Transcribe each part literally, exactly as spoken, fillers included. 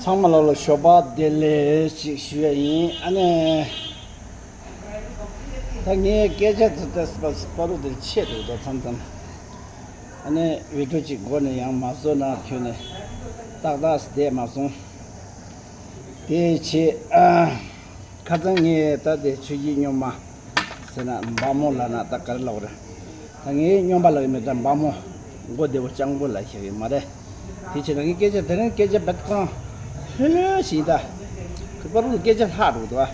ཚང་མ་ལ་ལ་ཞོགས་པ་བདེ་ལེགས་ཞིག་ཞུ་ཡ་ཡིན། ཨ་ནི། ད་ངའི་སྐད་ཆ་དེ་ད་སྤ་སྤ་རོ་དེ་ཆད་འདུག་ད་མཚམས་མཚམས། ཨ་ནི་བི་ཌིའོ་ཅིག་འགོ་ནས་ཡང་མ་བཟོ་ན་ཁྱོད་ནས་ཏག་ཏག་བསྡད་མ་སོང་། དེ་བྱས་ཨ། ཁ་སང་ངས་ད་དེ་ཆོས་སྐྱིད་སྨྱོན་མ་ཟེར་ན་འབའ་མོ་ལབ་ན་ད་ག་རེ་ལབ་རེད། ད་ངའི་སྨྱོན་པ་ལབ་ཡོད་མེད་ད་འབའ་མོ་མགོ་བདེ་པོ་སྤྱང་པོ་ལབ་ཤེས་ཡོད་མ་རེད། དེ་བྱས་ན་ངའི་སྐད་ཆ་དེ་རིང་སྐད་ཆ་བེད་ཁོ་རང་ལྷོད་ལྷོད་ཞིག་ད། ཁོས་པ་རུ་སྐད་ཆ་ལྷག་འགྲོ་འདུག་ཨ།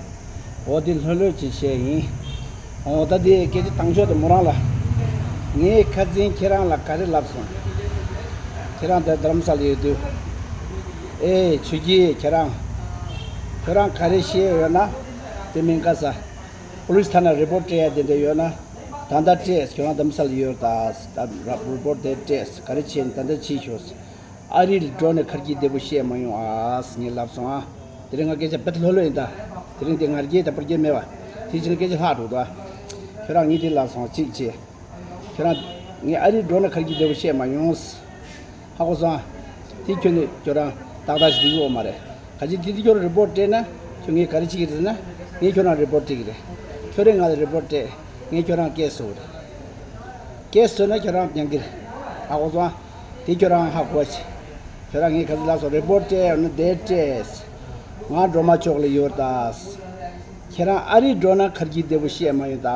འོ་དེ་ལྷོད་ལྷོད་ཅིག་བཤད་ཡིན། འོ་ད་དེ་སྐད་ཆ་དང་ཆོག་དེ་མོ་རང་ལ། ངས་ཁ་སང་ཁྱེད་རང་ལ་ག་རེ་ལབ་སོང་། ཁྱེད་རང་དེ་རྡ་རམ་ས་ལ་ཡོད་དུས། ཨེ་ཆོས་སྐྱིད་ཁྱེད་རང་། ཁྱོད་རང་ག་རེ་བཤད་ཡོད་ན། དེ་མིན་ཀ་ས། པུ་ལིས་ཐ་ན་རི་པོར་ཊ་སྤྲད་ཡ་དེ་འདྲ་ཡོད་ན། ད་ལྟ་སྤྲད་ཁྱོད་རང་རྡ་རམ་ས་ལ་ཡོད་ད། ད་རི་པོར་ཊ་དེ་སྤྲད་ག་རེ་བྱས་ནས་ད་ལྟ་ཕྱིན་ཤོག་ཨ་རི་ལ་འགྲོ་ནས་ཁར་གྱིས་བདེ་པོ་བཤད་མ་ཡོང་ཨ་ངས་ལབ་སོང་ཨ། དེ་རིང་ང་སྐད་ཆ་བེད་ལྷོད་ལྷོད་ཡིན་ད། དེ་རིང་དེ་ང་རྒྱལ་དང་པར་རྒྱལ་མེད་པ། དེ་ཕྱིན་སྐད་ཆ་ལྷག་འགྲོ་ད། ཁྱོད་རང་ངས་དེ་ལབ་སོང་གཅིག་བྱས། ཁྱོད་རང་ངས་ཨ་རི་འགྲོ་ནས་ཁར་གྱིས་བདེ་པོ་བཤད་མ་ཡོང་། ཧ་གོ་སོང་ཨ། དེ་ཁྱོད་ནས་ཁྱོད་རང་ཏག་ཏག་ཞིག་འགྲིག་ཡོད་མ་རེད། ག་ཅི་དེ་དེ་ཁྱོད་རང་རི་པོར་ཊ་སྤྲད་ན་ཁྱོད་ངས་ག་རེ་བྱེད་ཀྱི་རེད་ཟེར་ན། ངས་ཁྱོད་རང་རི་པོར་ཊ་སྤྲད་ཀྱི་རེད། ཁྱོད་རང་ང་ལ་རི་པོར་ཊ་སྤྲད། ངས་ཁྱོད་རང་སྐད་བཟོ་གི་རེད། སྐད་བཟོས་ན་ཁྱོད་རང་མྱང་གི་རེད། ཧ་གོ་སོང་ཨ། དེ་ཁྱོད་རང་ཧ་གོ་ཆེ། ཁྱོད་རང་ངས་ག་ཚོད་ལབ་སོང་རི་པོར་ཊ་སྤྲད་ཡོད་ན་དེ་སྤྲད། ང་སྒྲོལ་མ་མཆོག་ལ་ཡོད་ད། ཁྱེད་རང་ཨ་རི་འགྲོ་ན་ཁར་གྱིས་བདེ་པོ་བཤད་མ་ཡོང་ད།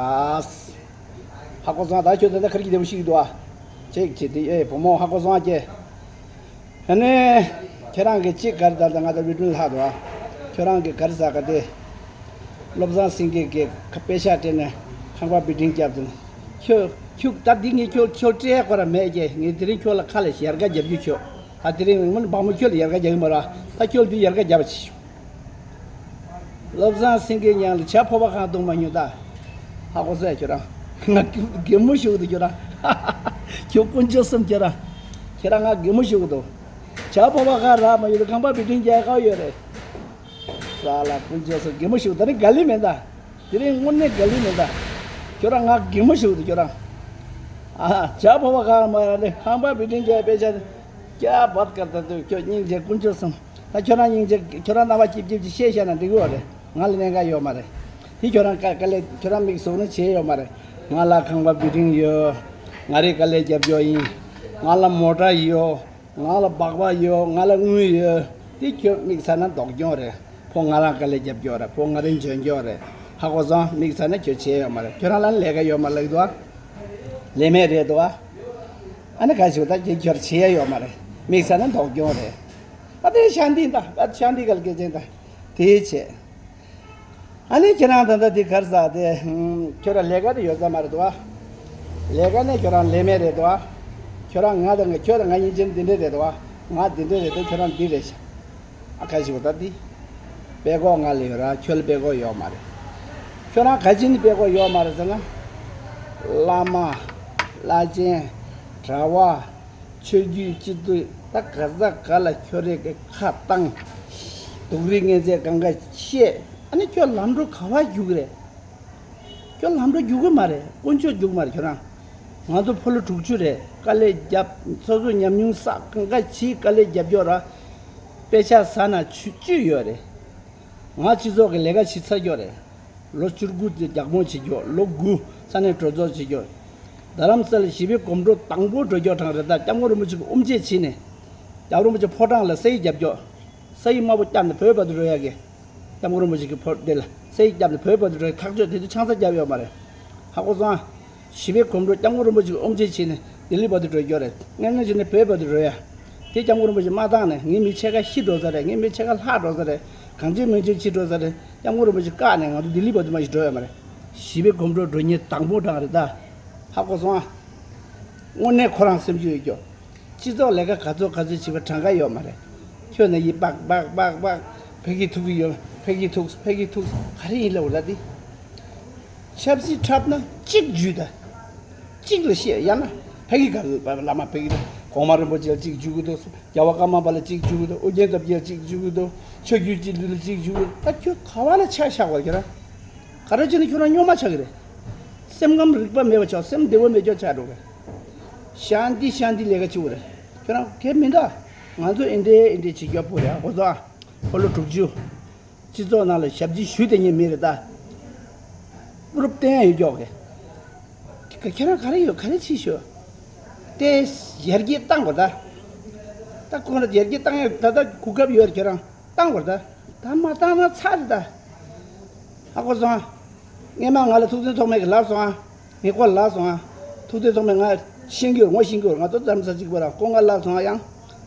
ཧ་གོ་སོང་ད་ཁྱོད་ད་ལྟ་ཁར་གྱིས་བདེ་པོ་ཤེས་ཀྱི་འདུག་ཨ། ཅིག་བྱེད་དེ་ཨེ་བུ་མོ་ཧ་གོ་སོང་ཨ་ཀྱེ། ཨ་ནི། ཁྱེད་རང་གིས་ཅིག་ག་རེ་ད་ལྟ་ང་ད་བི་ཌིའོ་ལྷག་འདུག་ཨ། ཁྱོད་རང་གིས་ག་རེ་ཟ་ག་དེ། བློ་བཟང་སེང་གེ་གིས་ཁ་པེ་ཤག་སྤྲད་ནས་ཁང་པ་བི་ལྡིང་བརྒྱབ་དུས། ཁྱོད་ཁྱོད་ད་འདི་ངས་ཁྱོད་ཁྱོད་སྤྲད་ཁོ་ར་མེད་ཀྱེ་ངས་དེ་རིང་ཁྱོད་ལ་ཁ་ལ་ཡར་ག་རྒྱབ་རྒྱུ་ཁྱོད། ད་དེ་རིང་ངོ་མ་འབག་མོ་ཁྱོད་ལ་ཡར་ག་རྒྱག་གི་མ་ར། ད་ཁྱོད་འདི་ཡར་ག་རྒྱབ་ཅིག་བློ་བཟང་སེང་གེ་མྱང་ལ་བྱ་ཕོར་པ་གང་བཏུང་མ་ཉོ་ད། ཧ་གོ་སོང་ཁྱོད་རང་། ང་གད་མོ་ཤོར་འདུག་ཁྱོད་རང་། ཁྱོད་དཀོན་མཆོག་གསུམ་ཁྱོད་རང་། ཁྱོད་རང་ང་གད་མོ་ཤོར་འདུག་བྱ་ཕོར་པ་གང་རག་མ་ཡོད་ཁང་པ་བི་ལྡིང་རྒྱག་ག་ཡོད་རེད། ས་ལ་དཀོན་མཆོག་གསུམ་གད་མོ་ཤོར་ད་ནི་ག་ལེ་མེད་ད། དེ་རིང་དངོས་གནས་ག་ལེ་མེད་ད། ཁྱོད་རང་ང་གད་མོ་ཤོར་འདུག་ཁྱོད་རང་། ཨ་བྱ་ཕོར་པ་གང་མ་ཡོད་ནི་ཁང་པ་བི་ལྡིང་རྒྱག་པའི་ཆ་ནི། ཀྱ་བད་ཀར་ད་དུ་ཁྱོད་སྙིང་རྗེ་དཀོན་མཆོག་གསུམ། ད་ཁྱོད་རང་སྙིང་རྗེ་ཁྱོད་རང་རྣ་བ་སྐྱིབ་སྐྱིབ་ཅིག་བཤད་བཤད་ན་འགྲིག་གི་རེད། ང་ལ་གནད་འགག་ཡོད་མ་རེད། དེ་ཁྱོད་རང་དཀའ་དཀའ་ལས་ཁྱོད་རང་མིག་ཟུག་ནི་བྱས་ཡོད་མ་རེད། ང་ལ་ཁང་པ་བི་ལྡིང་ཡོད། ང་རེ་དཀའ་ལས་རྒྱབ་སྐྱོར་ཡིན། ང་ལ་མོ་ཊ་ཡོད། ང་ལ་སྦག་སྦག་ཡོད། ང་ལ་དངུལ་ཡོད། དེ་ཁྱོད་དམིགས་ཚར་ན་ལྡོག་རྒྱུ་རེད། ཕོ་ང་རང་དཀའ་ལས་རྒྱབ་སྐྱོར་རེད། ཕོ་ང་རང་འཇོན་སྐྱོར་རེད། ཧ་གོ་སོང་དམིགས་ཚར་ན་ཁྱོད་བྱས་ཡོད་མ་རེད། ཁྱོད་རང་ལ་ལས་ཀ་ཡོད་མ་ལགས་འདུག་ཨ། ལས་མེད་རེད་འདུག་ཨ། ཨ་ནི་ག་ཞིག་ད་ཁྱོད་ཁྱོད་བྱས་ཡོད་མ་རེད། དམིགས་ཚར་ན་ལྡོག་རྒྱུ་རེད། ཨ་དེ་ཤ་འདི་ད་ཨ་ཤ་འདི་གལ་སྐད་ཅན་ད་དེའི་ཆེད། ཨ་ནི་ཁྱེད་རང་ད་ལྟ་འདི་གར་ཟ་དེ། ཁྱོད་རང་ལས་ཀ་དེ་ཡོད་ས་མ་རེད་དོ། ལས་ཀ་ནས་ཁྱོད་རང་ལས་མེད་རེད་དོ། ཁྱོད་རང་ང་དང་ཁྱོད་དང་ང་གཉིས་ཆེན་འདི་འདྲས་རེད་དོ། ང་འདི་འདྲས་རེད་དོ། ཁྱོད་རང་འདི་རེད་ཤག་ཨ་ཁ་ཞིག་ད་འདི། དཔེ་ཀོ་ང་ལ་ཡོད་ར་ཁྱོད་ལ་དཔེ་ཀོ་ཡོད་མ་རེད། ཁྱོད་རང་ག་ཅི་ནས་དཔེ་ཀོ་ཡོད་མ་རེད་ཟེར་ན། བླ་མ། བླ་ཆེན། གྲྭ་བ། ཆོས་བརྒྱུད་སྤྱི་འཐུས་ད་ག་ས་ག་ལ་ཁྱོད་རེ་གི་ཁ་བཏང་། སྡུག་རུས་ངན་ཚད་གང་ག་བཤད། ཨ་ནི་ཁྱོད་ལམ་འགྲོ་ག་བ་རྒྱུག་རེད། ཁྱོད་ལམ་འགྲོ་རྒྱུག་གི་མ་རེད། དཀོན་མཆོག་རྒྱུག་མ་རེད་ཁྱོད་རང་། ང་ཚོ་ཕོ་ལོ་དྲུག་ཅུ་རེད། དཀའ་ལས་རྒྱབ། སོ་སོ་ཉམས་མྱོང་བསགས་གང་ག་བྱིས་དཀའ་ལས་རྒྱབ་ཀྱོག་ར། དཔེ་ཆ་ཟ་ན་ཆུ་བཅུད་ཡོད་རེད། ང་སྤྱི་ཚོགས་ཀྱི་ལས་ཀ་བྱེད་ཚར་ཀྱོག་རེད། ལོ་བཅུ་དགུ་དེ་རྒྱག་མོ་བྱེད་ཀྱོག་ལོ་དགུ་ས་གནས་གྲོས་ཚོགས་བྱེད་ཀྱོག་རྡ་རམ་ས་ལ་ཞི་བའི་གོམ་བགྲོད་དང་པོ་འགྲོ་ཀྱོག་གྲངས་རེད་ད་སྐྱབས་མགོན་རིན་པོ་ཆེ་གི་དབུ་འབྱེད་བྱས་ནས། སྐྱབས་རིན་པོ་ཆེ་ཕོ་བྲང་ལ་ས་ཡིག་རྒྱབ་ཀྱོག་ས་ཡིག་དམར་པོ་བརྒྱབ་ནས་བོད་བར་དུ་འགྲོ་ཡག་གི་སྐྱབས་མགོན་རིན་པོ་ཆེ་གི་ཕོ་དེ་ལ་ས་ཡིག་བརྒྱབ་ནས་བོད་བར་དུ་འགྲོ་ཡག་ཐག་གཅོད་དེ་དུས་ཆང་ས་བརྒྱབ་ཡོད་མ་རེད། ཧ་གོ་སོང་ཨ། ཞི་བའི་གོམ་བགྲོད་སྐྱབས་མགོན་རིན་པོ་ཆེ་གི་དབུ་འབྱེད་བྱས་ནས་ལྡི་ལི་བར་དུ་འགྲོ་རྒྱུ་རེད། སྔོན་མ་བྱས་ནས་བོད་བར་དུ་འགྲོ་ཡ། དེ་སྐྱབས་མགོན་རིན་པོ་ཆེ་མ་བཏང་ནས་ངའི་མི་ཕྱེད་ཀ་ཤི་འགྲོ་ས་རེད། ངའི་མི་ཕྱེད་ཀ་ལྷག་འགྲོ་ས་རེད། གང་བྱེད་མི་བྱེད་ཕྱི་འགྲོ་ས་རེད། སྐྱབས་མགོན་རིན་པོ་ཆེ་བཀག་ནས་ང་ཚོ་ལྡི་ལི་བར་དུ་མ་ཞིག་འགྲོ་ཡ་མ་རེད། ཞི་བའི་གོམ་བགྲོད་འགྲོ་མཁན་དང་པོ་གྲངས་རེད་ད། ཧ་གོ་སོང་ཨ། དངོས་གནས་ཁོ་རང་སེམས་ཤུགས་ཡོད་ཀྱོག་སྤྱི་ཚོགས་ལས་ཀ་ག་ཚོད་ག་ཚོད་བྱེད་པ་གྲངས་ཀ་ཡོད་མ་རེད། ཁྱོད་ནས་ཡིན་པག་པག་པག་པག་ཕ་གི་ཐུག་གི་ཡོད། ཕ་གི་ཐུག་ཕ་གི་ཐུག་ག་རེ་ཡིན་ལབ་ལ་དེ། ཆབ་སྲིད་འཁྲབ་ན་གཅིག་འཇུས་ད། གཅིག་ལ་བཤད་ཡང་ན་ཕ་གི་ག་ལ་བླ་མ་ཕ་གི་ད་གོང་མ་རིན་པོ་ཆེ་ལ་གཅིག་འཇུ་གི་འདུག་རྒྱལ་བ་ཀརྨ་པ་ལ་གཅིག་འཇུ་གི་འདུག་ཨོ་རྒྱན་སྟོབས་རྒྱལ་ལ་གཅིག་འཇུ་གི་འདུག་ཆོས་བརྒྱུད་སྤྱི་འཐུས་ལ་གཅིག་འཇུ་གི་འདུག་ད་ཁྱོད་ག་བ་ལ་ཆ་བཞག་པ་ཁྱོད་རང་། ག་རེ་བྱས་ན་ཁྱོད་རང་སྨྱོན་མ་ཆགས་ཀྱི་རེད། སེམས་ཁམས་རིག་པ་མེད་པ་ཆགས། སེམས་བདེ་བོ་མེད་ཆགས་ཆགས་འགྲོ་གི་ཤ་འདི་ཤ་འདི་ལས་ཀ་བྱེད་དགོས་རེད། ཁྱོད་རང་གལ་མི་འདུག་ང་ཚོ་ཨེ་འདྲའི་ཨེ་འདྲའི་བྱེད་རྒྱུ་པོ་རེད་ཨ་ཁོ་ཚོ་ཨ། ཕོ་ལོ་དྲུག་ཅུ། སྤྱི་ཚོགས་ནང་ལ་ཞབས་ཕྱི་ཞུས་དེ་ཉིད་མི་རེད་ད། ཨུ་རུབ་བསྟན་ཡོད་ཀྱོག་གི། ཁྱེད་རང་ག་རེ་ཡོད་ག་རེ་ཕྱི་ཞུ། དེ་ཡར་རྒྱས་བཏང་དགོས་ད། ད་ཁོང་ལ་ཡར་རྒྱས་བཏང་ཡ་ད་ལྟ་གོ་སྐབས་ཡོད་ཁྱེད་རང་བཏང་དགོས་ད། ད་མ་བཏང་ན་ཚར་རེད་ད། ཧ་གོ་སོང་ཨ། སྔས་མ་ང་ལ་ཐུགས་བརྩེ་ཐོགས་མེད་ཀྱི་ལབ་སོང་ཨ། ངས་ཁོ་ལ་ལབ་སོང་ཨ། ཐུགས་བརྩེ་ཐོགས་མེད་ང་ཤེས་ཀྱི་ཡོད་ངོ་ཤེས་ཀྱི་ཡོད་ང་ཚོ་རྡ་རམ་ས་གཅིག་པ་ར་ཁོ་ང་ལབ་སོང་ཨ་ཡང་།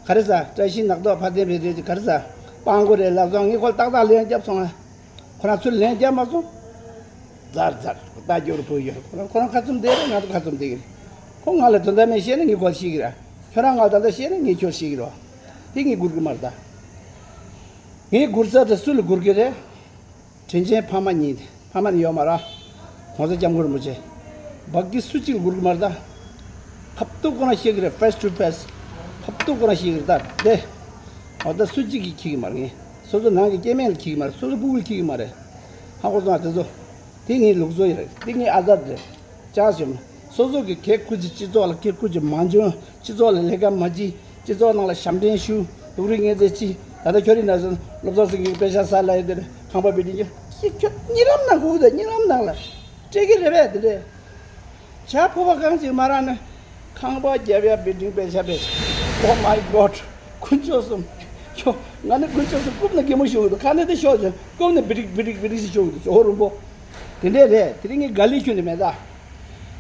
ག་རེ་ཟ་བཀྲ་ཤིས་ནག་ཐོག་ཕ་དེ་བེ་དེ་ག་རེ་ཟ། སྤང་གོ་རེད་ལབ་སོང་ངས་ཁོ་ལ་ཏག་ཏག་ལན་བརྒྱབ་སོང་ཨ། ཁོ་རང་ཚུར་ལན་བརྒྱབ་མ་སོང་། ཛར་ཛར་ད་རྒྱུར་བུ་ཡོད་ཁོ་རང་ཁོ་རང་ཁ་བཙུམ་བསྡད་རེད་ང་ཚོ་ཁ་བཙུམ་བསྡད་ཀྱི་རེད། ཁོ་ང་ལ་དོན་དག་མེད་བཤད་ན་ངས་ཁོ་ལ་ཤེས་ཀྱི་རེད། ཁྱོད་རང་ང་ལ་དོན་དག་བཤད་ན་ངས་ཁྱོད་ཤེས་ཀྱི་རེད། དེ་ངས་སྒུར་གི་མ་རེད་ད། ངས་སྒུར་ས་དེ་སུ་ལ་སྒུར་གི་རེད། དྲིན་ཆེན་ཕ་མ་གཉིས་ཕ་མ་ནི་ཡོད་མ་ར། གོང་ས་སྐྱབས་མགོན་རིན་པོ་ཆེ། བག་གི་སུ་གཅིག་ལ་སྒུར་གི་མ་རེད་ད། ཁ་ཐུག་ཁོ་རང་ཤེས་ཀྱི་རེད་face to face། ཁ་ཐུག་ཁོ་རང་ཤེས་ཀྱི་རེད་ད་དེ། འོ་ད་སུ་གཅིག་གིས་ཁྱི་གི་མ་རེད་ངས། སོ་སོ་ནང་གི་སྐྱེ་དམན་ལ་ཁྱི་གི་མ་རེད་སོ་སོ་སྤུ་གུ་ལ་ཁྱི་གི་མ་རེད། ཧ་གོ་སོང་ང་དེ་ཚོ། དེ་ངའི་ལུགས་སྲོལ་ཡིན་རེད་དེ་ངའི་ཨ་དར་རེད། ཅག་ཞིམ། སོ་སོ་གི་གེ་ཁུ་ཅི་སྤྱི་ཚོགས་ལ་གེ་ཁུ་ཅི་མ་འཇོན་སྤྱི་ཚོགས་ལ་ལས་ཀ་མ་བྱེད་སྤྱི་ཚོགས་ནང་ལ་ཞབས་འདྲེན་ཞུ་སྡུག་རུས་ངལ་རྩོལ་ཅི་ད་ལྟ་ཁྱོད་རིག་ན་སོང་སློབ་གསོ་ཟིན་གྱི་དཔེ་ཆ་ས་ལ་ཡོད་དེ་ཁང་པ་བི་ལྡིང་གི་ཁྱི་ཁྱོད་གཉིད་ལམ་ནང་ཁུག་དང་གཉིད་ལམ་ནང་ལ་སྤྲད་ཀྱི་རེད་པས་དེ་འདྲས། བྱ་ཕོ་བ་གང་ཅིག་མ་རག་ནས་ཁང་པ་རྒྱབ་ཡ་བི་ལྡིང་དཔེ་ཆ་དཔེ་ཆ། Oh my God། དཀོན་མཆོག་གསུམ། ཁྱོད་ང་ནི་དཀོན་མཆོག་གསུམ་རྐུབ་ན་གད་མོ་ཤོར་གི་འདུག་ཁ་ནས་དེ་ཤོར་བྱུང་རྐུབ་ནས་བི་རིག་བི་རིག་བི་རིག་ཞིག་ཤོར་གི་འདུག་ཇོ་བོ་རིན་པོ། དེ་འདྲས་རེད་དེ་རིང་ངས་དགའ་ལི་ཁྱོད་ནི་མེད་ད།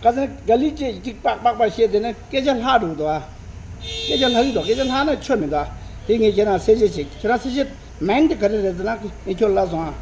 ཁ་སང་དགའ་ལི་ཅེས་གཅིག་པག་པག་པག་བཤད་དེ་ནས་སྐད་ཆ་ལྷག་འགྲོ་གི་འདུག་ཨ། སྐད་ཆ་ལྷག་གི་འདུག་སྐད་ཆ་ལྷག་ན་ཆོ་མི་འདུག་ཨ། དེ་ངས་ཁྱེད་རང་གསལ་བཤད་བྱེད་ཁྱེད་རང་གསལ་བཤད་མིན་དེ་ག་རེ་རེད་ཟེར་ན་ངས་ཁྱོད་ལ་སོང་ཨ།